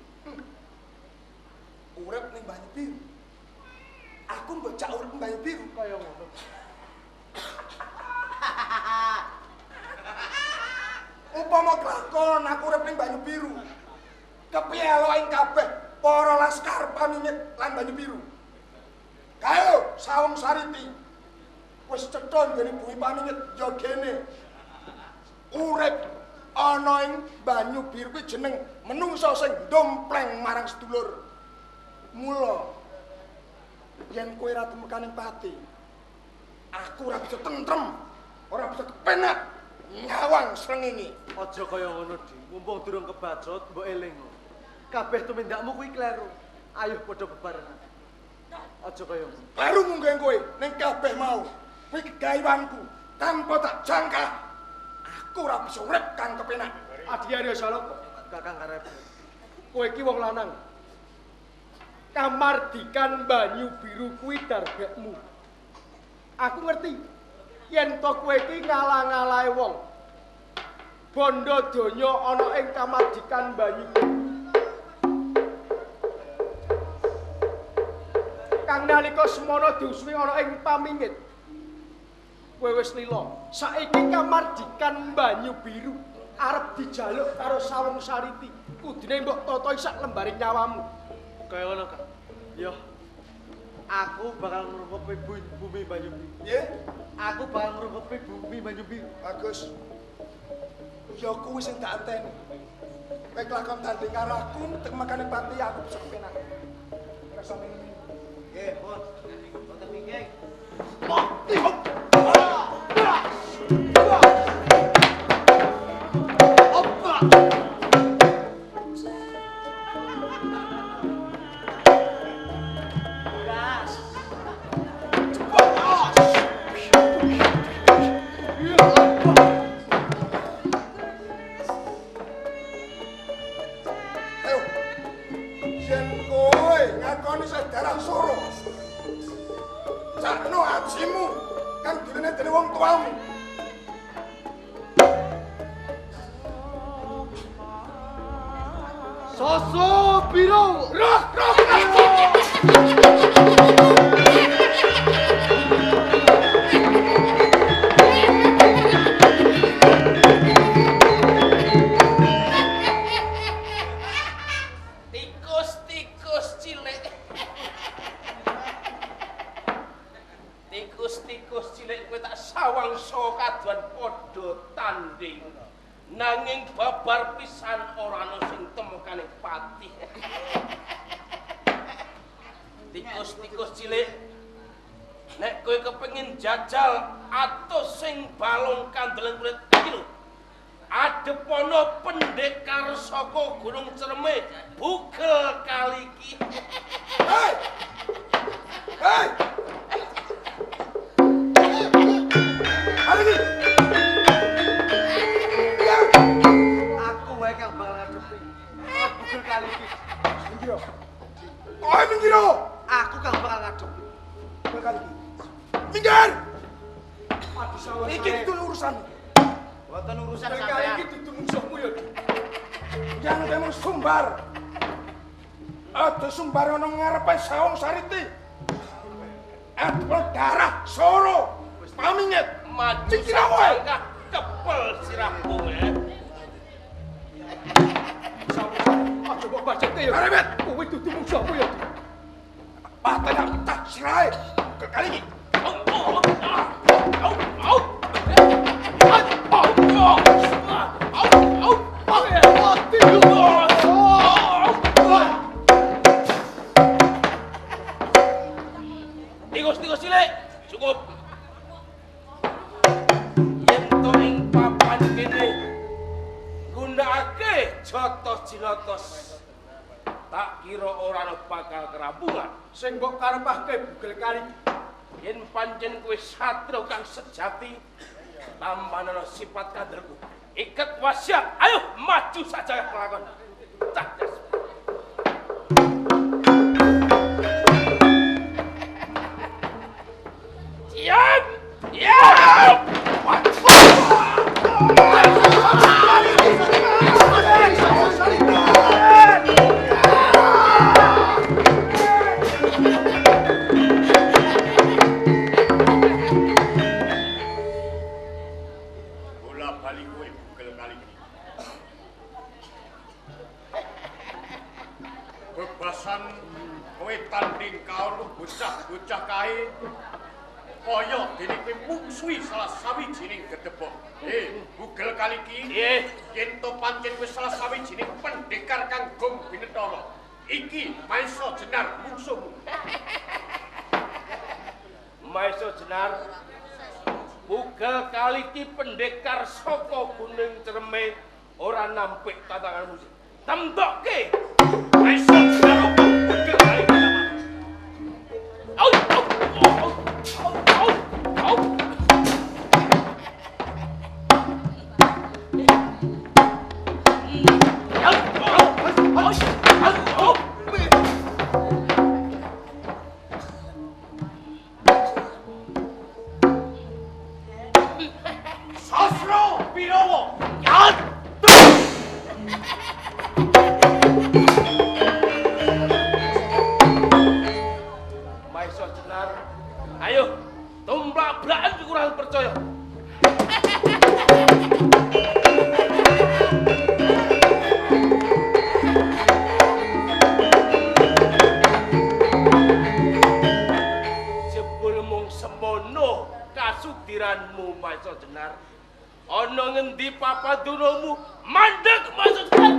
Urip ning Banyu Biru. Aku mbok jak urip ning Banyu Biru kaya ngono. Upama kelakon aku urip ning Banyu Biru. Kepiye elo ing kabeh para laskar pamingit lan Banyu Biru. Kae lho Sawung Sariti. Wis cetha nggone bumi pamingit ya gene. Urip ana ing Banyu Biru kuwi jeneng menungsa sing ndompleng marang sedulur. Mula yen kowe ora temekaning pati, aku ora bisa tentrem, ora bisa kepenak nyawang srengenge. Aja kaya ngono, Di. Mumpung durung kebacut, mbok eling. Kabeh tumindakmu kuwi kleru. Ayo padha bebarengan. Aja kaya ngono. Kleru mungkin kowe ning kabeh mau. Kuwi gegayuanku tanpa tak jangka. Aku ora bisa urip kang kepenak. Adi Arya Saloko, Kakang Karep. kowe iki wong lanang. Kamardikan Banyu Biru kuwi darbekmu. Aku ngerti yen to kowe iki ngalah-ngalahe wong. Bondo donya ana ing kamardikan Banyu Biru. Kang nalika semono diusumi ana ing pamingit. Kowe wis lila. Saiki kamardikan Banyu Biru arep dijaluk karo Sawung Sariti. Kudune mbok tata sak lembaring nyawamu. Kaya ngono, Kang. Yo. Aku bakal ngrungkepi bumi Banyu Biru. Nggih, Aku bakal ngrungkepi bumi Banyu Biru. bagus. Ya kuwi sing tak anteni. Kowe kelakon tanding karo aku, temekane pati aku bisa kepenak. Ora sampe ngene. Nggih, pun. Wonten wingking. Gas. Ayo. Yen kowe ngakoni sedarah soro. Cakno ajimu kang diwene dening wong tuamu. Soso Biru. Roh, roh, Tikus-tikus cilik. Tikus-tikus cilik kowe tak sawang saka kaduan padha tanding. Nanging babar pisan ora ana sing temokane pati. Tikus-tikus cilik, nek kowe kepengin jajal atus sing balung kandelen kulit iki lho. Adepono pendekar saka Gunung Cereme bugel kali iki. Hei! Hei! Mari iki. Ya, Aku wae kang bakal ngadepi. Bugel kali iki. minggir. Oh, minggir. Aku kang bakal ngadepi. Bugel kali iki. Minggir. Adi Sawung Iki kudu urusan. Wonten urusan Kali sampean. iki dudu mungsuhmu ya. Di. Yang temu sumbar. Ada sumbar ana ngarepe Sawung Sariti. Ada darah soro. Paminget. Maju Minggir wae. sangkah kepel sirahmu eh. Sawung Sariti, aja mbok bacete ya. Karebet. Kowe dudu mungsuhmu ya. Di. Paten aku tak sirahe. Bugel kali iki. Au, au, au, au, au, au, au, au, au. Tikus-tikus cilik, cukup. Yen to ing Jotos jilotos. Tak kira ora ana bakal kerampungan. Sing mbok karepake bugel kali. Yen pancen kowe satria kang sejati, tampanana sifat kandelku. Iket wasiat, ayo maju saja kelakon. Cah jas. Siap! Siap! Bola bali kowe bugel kali iki. Bebasan kowe tanding karo bocah-bocah kae kaya dene kowe mungsuhi salah sawijining gedebok. Bugel kali iki. Nggih. Yen to pancen kowe salah sawijining pendekar kang gong binetara. Iki Maesa Jenar mungsuhmu. Maesa Jenar, bugel kali iki pendekar saka Gunung Cerme ora nampik tantanganmu. Tembokke. Maesa Jenar opo bugel kali iki? Au au au au au au. Au au au au. Sastra Birawa. Maesa Jenar, ayo tumplak-blakan kurang percaya. Jebul mung semono kasudiranmu Maesa Jenar. Ana ngendi papadunamu mandeg Maesa Jenar.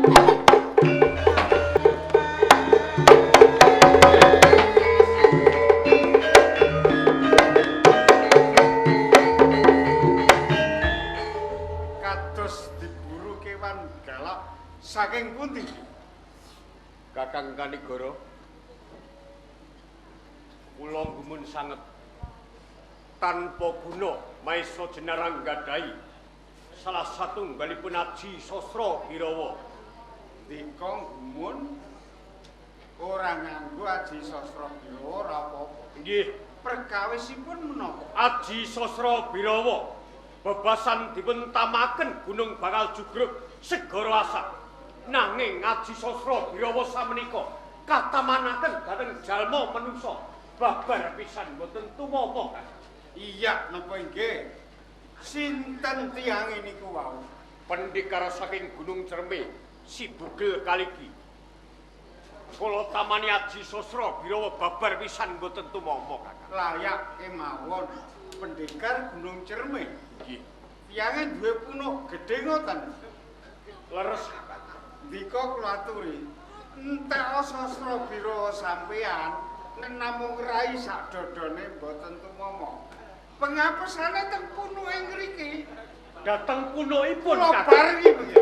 Kados diburu kewan galak saking pundi? Kakang Kanigara, kula gumun sanget tanpa guna Maesa Jenar anggadhahi salah satunggalipun aji sastra Birawa. Ndika gumun ora nganggo aji sastra Birawa ora apa-apa. Nggih, Perkawisipun menapa? aji sastra Birawa bebasan dipun tamaken gunung bakal jugruk segara asap. Nanging aji sastra Birawa samenika katamanaken dhateng jalma manungsa babar pisan boten tumama. Iya, napa inggih? Sinten tiyange niku wau? Pendekar saking Gunung Cerme si Bugel Kaliki. Kula tamani aji sastra Birawa babar pisan boten tumama, Kakang. Layak kemawon pendekar Gunung Cerme. Nggih. Tiyange duwe punuk gedhe ngoten. Leres. Ndika kula aturi, entek sastra Birawa sampean nek namung rai sak dodone mboten tumama. Pengapesane teng punuke ngriki. Dateng punukipun, Kula Kakang. barengi mengke.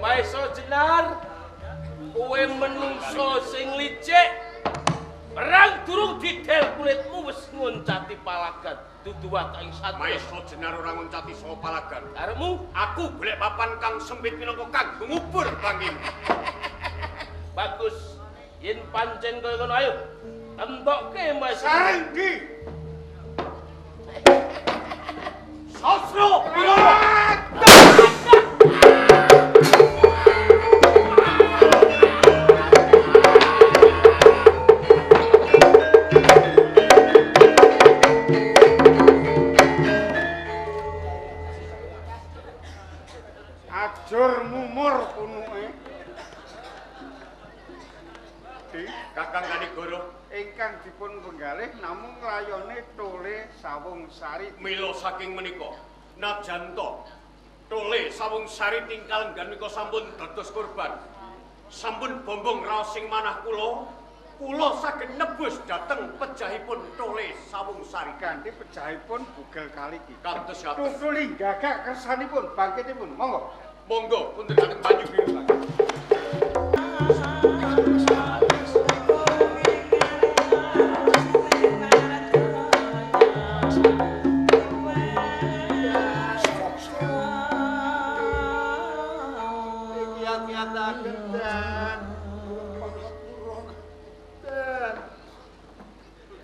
Maesa Jenar, kowe menungso sing licik. Perang durung didel kulitmu wis ngoncati palagan. Dudu watak ing satya. Maesa Jenar ora ngoncati saka palagan. Karepmu? Aku golek papan kang sempit minangka kanggo ngubur bangim. Bagus. Yen pancen kaya ngono ayo tembokke Maesa. Sareng ndi? Sastra Birawa. Ajur mumur punuke. Adi. Kakang Kanigara ingkang dipun penggalih namung layone Tole Sawung Sari. Mila saking menika najan to Tole Sawung Sari tingkal lenggan menika sampun dados korban. Sampun bombong raos sing manah kula, kula saged nebus dhateng pejahipun Tole Sawung Sari. Kanthi pejahipun bugel kaliki. Kados ngaten. Tutuli gagak kersanipun bangkitipun. Monggo. Monggo kundur dhateng Banyu Biru.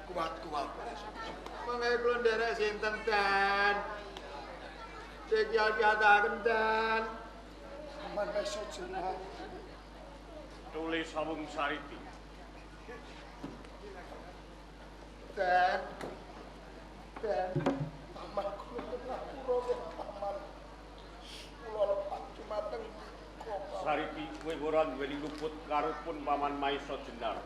Kuat-kuat. Mangke kula nderek sinten Dan. Kiat-kiataken Dan. Aman iso jenar. Tole Sawung Sariti. Dan. Dan paman kula ngapura ya paman. Kula lepat dumateng koko. Sariti kowe ora duweni luput karo pun paman Maesa Jenar.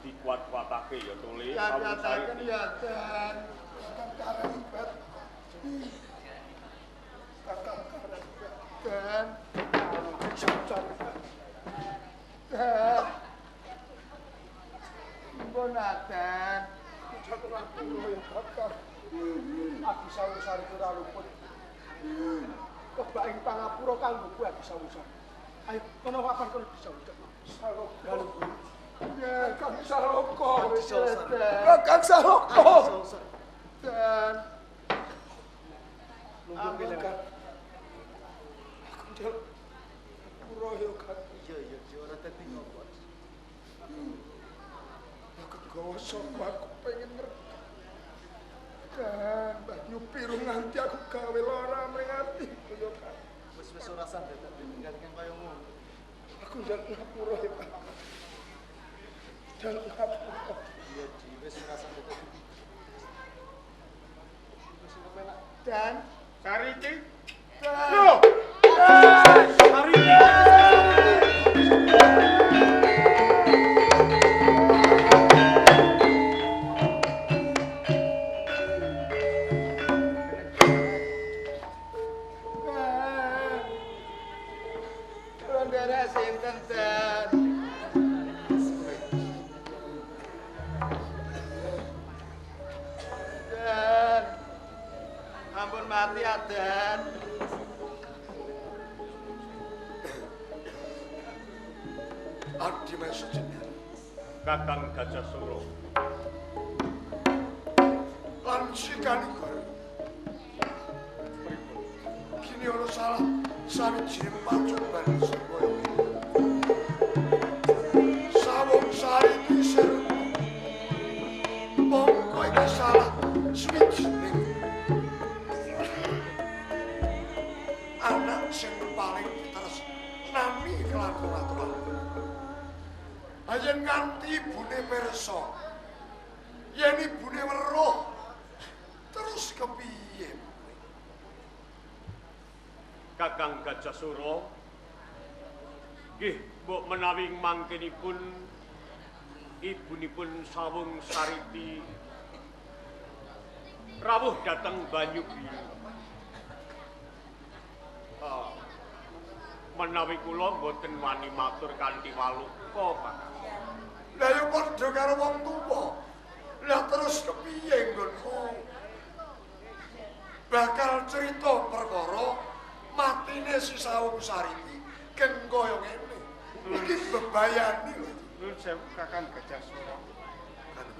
Dikuat-kuatake ya Tole Sawung Kiat-kiataken Sariti. ya Dan. Kakang karembet. Kakang karembet. Dan. Dan. Dan. Mbon Dan. Jaluk ngapura ya kakang. Adi Sawung Sari ora luput. Kebak ing pangapura kanggo kowe Adi Sawung Sari. Ayo kono papan kono Adi Sawung Sari. Saloko. Galuh. Ya, Kakang Saloko. Adi Sawung Sari. Kakang Saloko. Adi Sawung Sari. Dan. Lungguh kene. Aku njaluk ngapura ya kakang. Iya iya iya ora dadi ngopo. Aku gawa sapa aku pengen ngerti. Dan Banyu Biru nganti aku gawe lara mring atiku ya Kang. Wis wis ora sampe tak ditinggalkan kaya ngono. Aku njaluk ngapura ya Kang. Njaluk ngapura. Iya Di wis ora sampe tak Wis kepenak. Dan. Sariti. Dan. Loh. Kula nderek sinten Dan. Dan. Ampun mati Adan. Adi Maesa Jenar. Kakang Gajah Sura. Lan si Kanigara. Kini ana salah sawijining pacoban sing kaya ngene. Sawung Sari iki sirna. Mongko iki salah sawijining anak sing paling ditresnani kelan wong aturan. Yen nganti ibune pirsa, yen ibune weruh, terus kepiye? Kakang Gajah Sura. Nggih, mbok menawi mangkenipun ibunipun Sawung Sariti rawuh dhateng Banyu Biru. Ah, menawi kula mboten wani matur kanthi waluka, Kakang. Lah ya padha karo wong tuwa. Lah terus kepiye nggonku? Bakal cerita perkara matine si Sawung Sariti geng kaya ngene. Iki bebayani lho. Nuwun sewu Kakang Gajah Sura.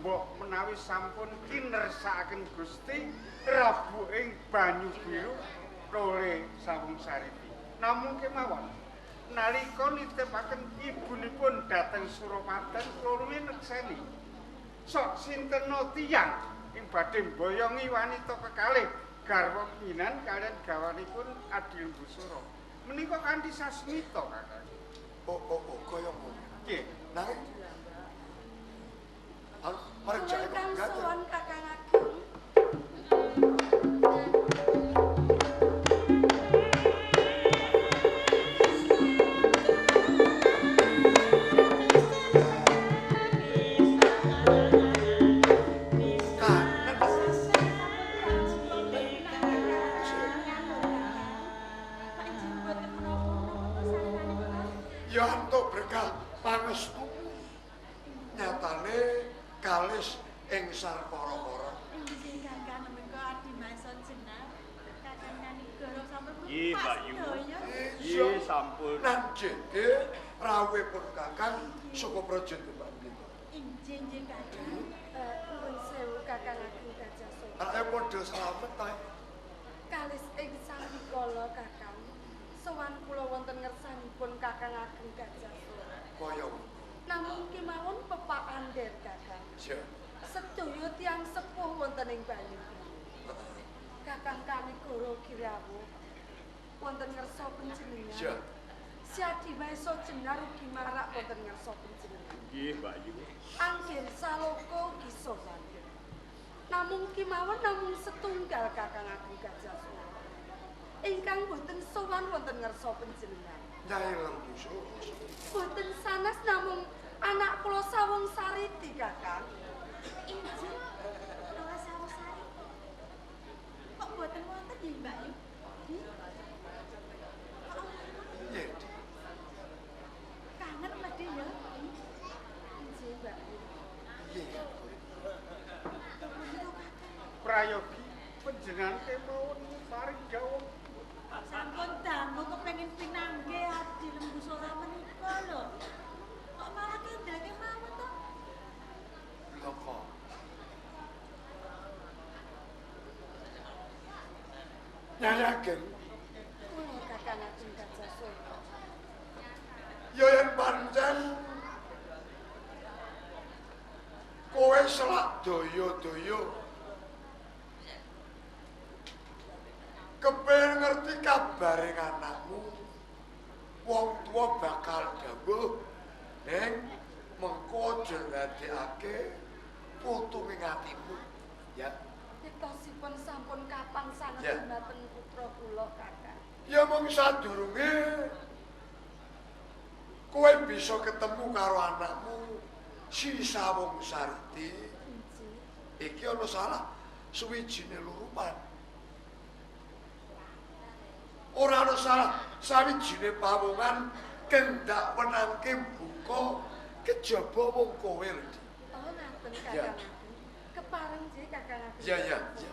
Mbok menawi sampun kinersakaken Gusti Rabu ing Banyu Biru Tole Sawung Sariti. Namung kemawon nalika nitipaken ibunipun dhateng Surapadan kula rumiyin nekseni. Sok sintena tiyang ing badhe mboyongi wanita kekalih garwa minan kaliyan gawanipun Adi Lembusura. Menika kanthi sasmita Kakang. Oh oh oh kaya ngono. Nggih. Nanging aku marang jake kok Ingkang gatel. suwun Kakang Agung. Nyatane kalis ing sarkara-kara. Inggih Kakang menika Adi Maesa Jenar. Kakang Kanigara sampun Nggih, Mbak Yu. Nggih, sampun. Nan jeke rawuhipun Kakang saka Praja Demak kita. Inggih nggih Kakang. Nuwun sewu Kakang Ageng Gajah Sora. Areke padha slamet ta. Kalis ing sambikala Kakang. Sowan kula wonten ngersanipun Kakang Ageng Gajah Sora. Kaya namung kemawon pepaandher Kakang. Iya. Sedaya tiyang sepuh wonten ing Banyu. Kakang Kanigara Girawuh wonten ngersa panjenengan. Iya. Siadi Maesa Jenar ugi marak wonten ngersa panjenengan. Nggih, Mbak Yu. Angger Saloka ugi sowan. Namung kemawon namung setunggal Kakang Ageng Gajah Sora. Ingkang boten sowan wonten ngersa panjenengan. Nyai Lembu Sora. Boten sanes namung anak kula Sawung Sariti, Kakang. Injih, kula Sawung Sariti. Kok boten wonten nggih, Mbak Yu? Nggih. Kangen medhi ya. Injih, Mbak Yu. Nggih. Prayogi panjenengan kemawon paring dawuh. Sampun dangu kepengin pinanggih Adi Lembu Sora menika lho. Kok malah kendel kemawon to? Lho kok. Nyai Ageng. Kula Kakang Ageng Gajah Sora. Ya yen pancen kowe selak daya-daya kepengin ngerti kabare anakmu, wong tuwa bakal dawuh ning mengko aja ndadekake putu ing atimu, ya. Yektosipun sampun kapang sanget dhumateng putra kula, Kakang. Ya mung sadurunge kowe bisa ketemu karo anakmu si Sawung Sariti. Iki ana salah suwijine lurupan. Ora ana salah sawijine pawongan kendak wenangke buka kejaba wong kowe lho. Oh, ngaten Kakang. Kepareng nggih Kakang Ageng. Ya ya ya.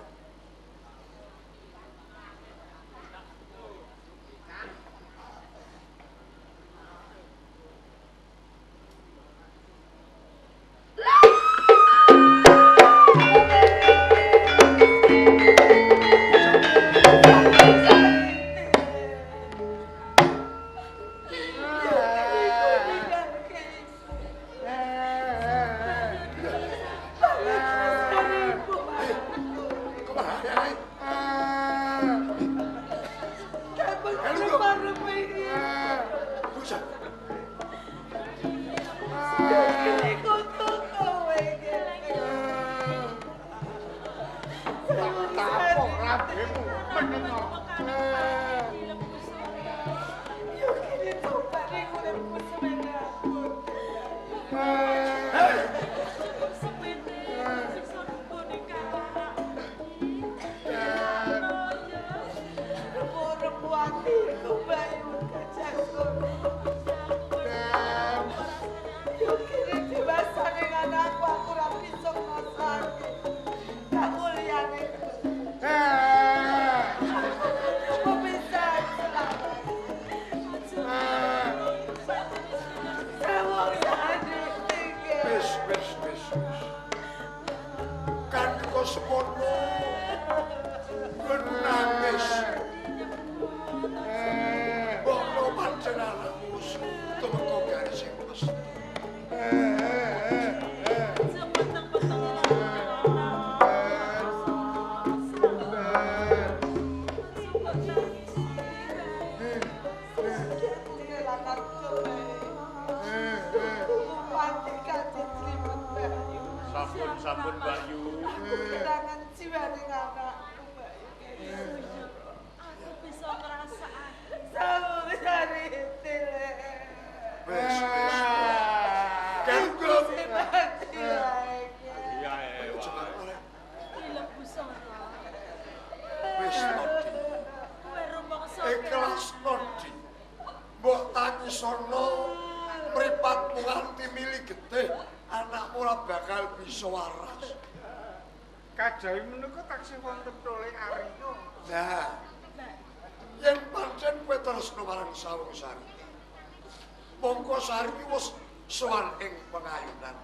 Sampun Mbak Yu. Aku kehilangan jiwane anakku Mbak Yu. Aku bisa ngrasakake. Sampun sarite. Wes wes. Kanggo Iya Lembu Sora. Wis Nodi. Kowe rumangsa ikhlas Nodi. Mbok tangisono mripatmu nganti mili getih anakmu ora bakal bisa waras. Kajawi menika taksih wonten Tole Arya. Nah, yen pancen kowe tresna marang Sawung Sariti, mongko Sariti wis sowan ing pengayunan.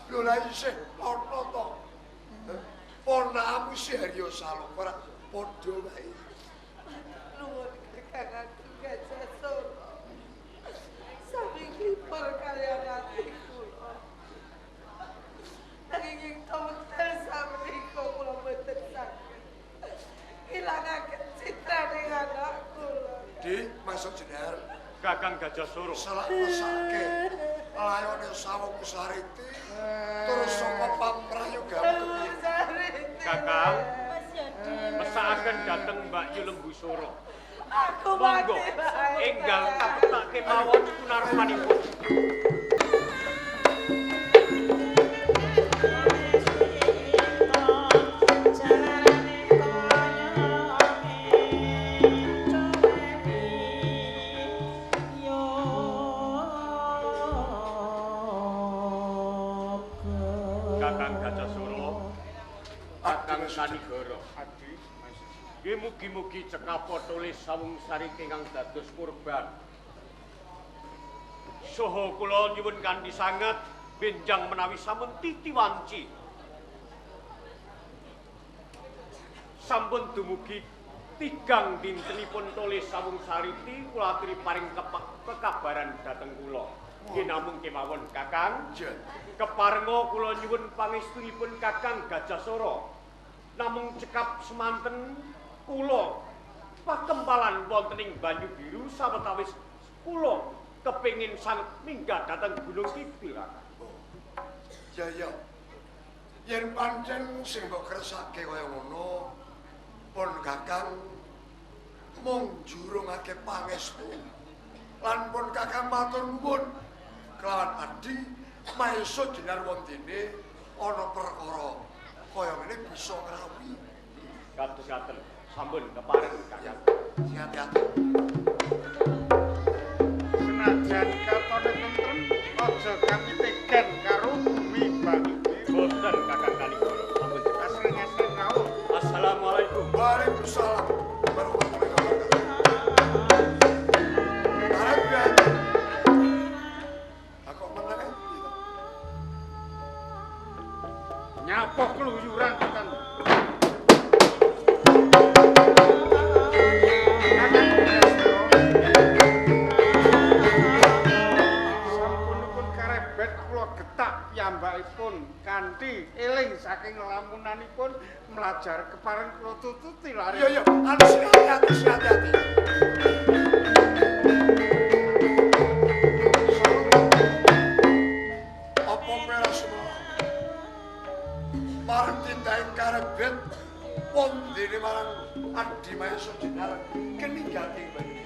Lho lah isih ana to. Ponakmu si Haryo Saloka ora padha wae. Nuwun Kakang Agung Gajah Sora. Sami nglipur kaliyan ati kula. Nanging ing wekdal samenika kula boten saged ngilangaken citraning anak kula. Dik, masuk jenar. Kakang Gajah Sora. Selak mesake layone Sawung Sariti terus saka pamprayogamu kepiye? Kakang, Mas Yadi. mesakaken dhateng Mbak Yu Lembu Sora. Aku Monggo, mati wae. enggal kapetake mawon kunarmanipun. Kakang Gajah Sora, Kakang Kanigara. Adi, Mas. Nggih mugi-mugi cekapa tole Sawung Sariti ingkang dados kurban. Saha kula nyuwun kanthi sanget benjang menawi sampun titi wanci. Sampun dumugi tigang dintenipun tole Sawung Sariti kula aturi paring kekabaran dhateng kula. Nggih namung kemawon Kakang. Iya. Keparenga kula nyuwun pangestunipun Kakang Gajah Sora. Namung cekap semanten kula pakempalan wonten ing Banyu Biru sawetawis kula kepengin sanget minggah dhateng Gunung Kidul Kakang. Ya ya. Yen pancen sing mbok kersake kaya ngono, pun Kakang mung jurungake pangestu. Lan pun Kakang matur nuwun kelawan adi maesa jenar wondene ana perkara kaya ngene bisa ngrawuhi. Kados ngaten, sampun kepareng Kakang. Sing ati-ati. Senajan katone tentrem, aja kapitegan karo bumi Banyu Biru. Boten Kakang Kanigara, sampun cekap. Asring-asring rawuh. Assalamualaikum. Waalaikumsalam warahmatullahi wabarakatuh. Arep ya. Aku meneng ae. Nyapa kluyuran tekan. Kakang Gajah Sora. Sampunipun karebet kula getak piyambakipun kanthi eling saking lamunanipun mlajar kepareng kula tututi lare. Iya iya, anu sing ati-ati, sing ati-ati. Apa kowe ora sumelang? Marang tindake karebet wondene marang Adi Mahesa Jenar keninggating banyu.